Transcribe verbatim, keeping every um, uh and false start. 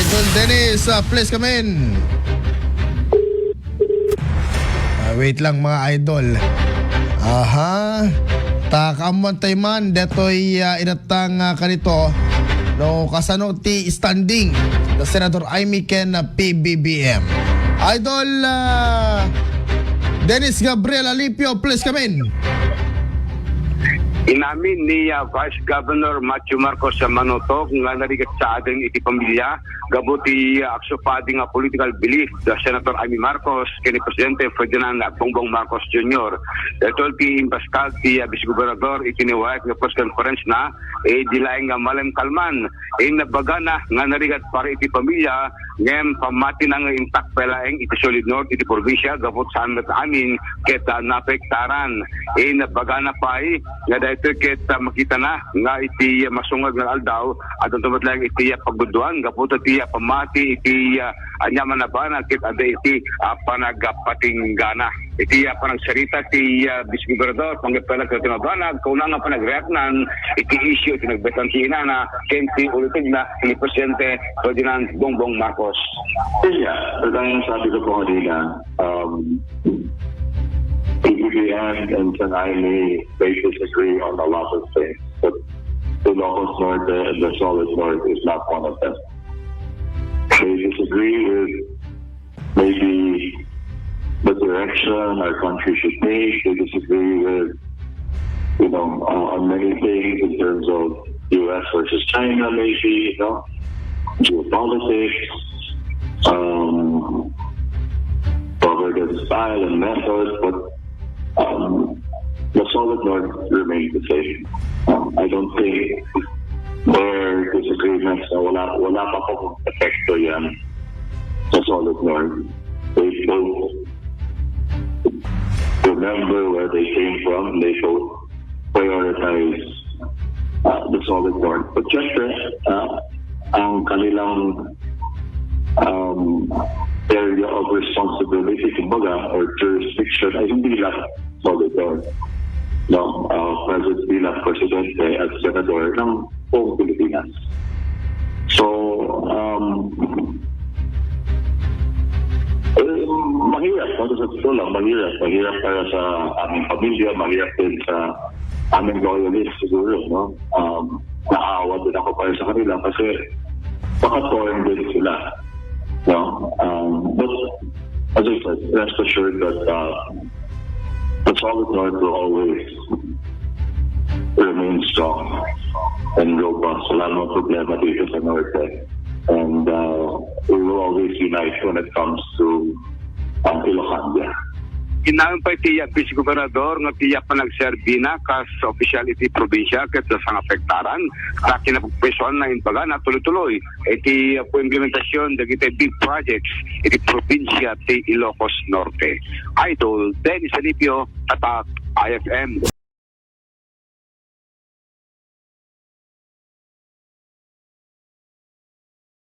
Idol Dennis, ah, please come in. Ah, wait lang, mga idol. Aha. Ta kaammuan tayo man, detoy, ah, inatang, ah, kanito. No, kasano ti standing na Senator Imee ken, ah, P B B M. Idol, ah, Dennis Gabriel Alipio, please come in. Inamin ni, ah, Vice Governor Matthew Marcos Manotoc nga narigat sa ading iti pamilya gapu ti, ah, agsupadi nga political belief da Senator Imee Marcos ken ni Presidente Ferdinand Bongbong Marcos Junior. Daytoy ti imbaskag ti, ah, Vice Gobernador iti nawayaken nga press conference na, eh, idi laeng nga malem kalman. Innabagana nga narigat para iti pamilya, ngem pammatina nga intak pay laeng iti Solid North iti probinsia gapu saan met amin ket, ah, naapektaran. Innabagana pay nga daytoy ket, ah, makitana nga iti masungad nga aldaw, adda met laeng iti, ah, pagduduan gapu ti, ah, pammati iti, ah, aniaman a banag ket adda iti, ah, panagpatinggana. Iti, ah, panagsarita ti, ah, Vice Gobernador, panagpalagkati nga banag, kauna nga panagreaknan iti isyu iti nagbetan ti inana ken ti ulutegna ni Presidente Ferdinand Bongbong Marcos. Yeah, kagaya ng sabi ko po kanina, um, P B B M and San Jaime may disagree on a lot of things, but Ilocos Norte and the Solid North is not one of them. They disagree with maybe the direction our country should take. They disagree with, you know, uh, on many things in terms of U S versus China, maybe, you know, geopolitics, um, governance style and methods, but um, the Solid North remains the same. Um, I don't think their disagreements, uh, wala, wala pa pong epekto yan sa Solid North. They both remember where they came from. They both prioritize, uh, the Solid North. But syempre, uh, ang kanilang, um, area of responsibility, kumbaga, or jurisdiction ay hindi lang Solid North. No? Uh, pres-, bilang presidente at senador ng buong Pilipinas. So, um, eh, mahirap, no? Sa totoo lang, mahirap. Mahirap para sa aming pamilya, mahirap din sa aming loyalist siguro, no? Um, naawa din ako para sa kanila kasi baka torn din sila, no? Um, but as I said, rest assured that, uh, the Solid North will always remain strong and robust. Wala namang problema dito sa Norte. And, uh, we will always unite when it comes to, um, Ilocandia. Inayon pay ti Vice Gobernador nga ti panagserbina kas opisyal iti probinsia ket sa sangapektaran, ta kinapagpaysuanna, imbagana, tuloy-tuloy iti implementasyon dagiti big projects iti probinsia ti Ilocos Norte. Idol Dennis Alipio, Tatak I F M.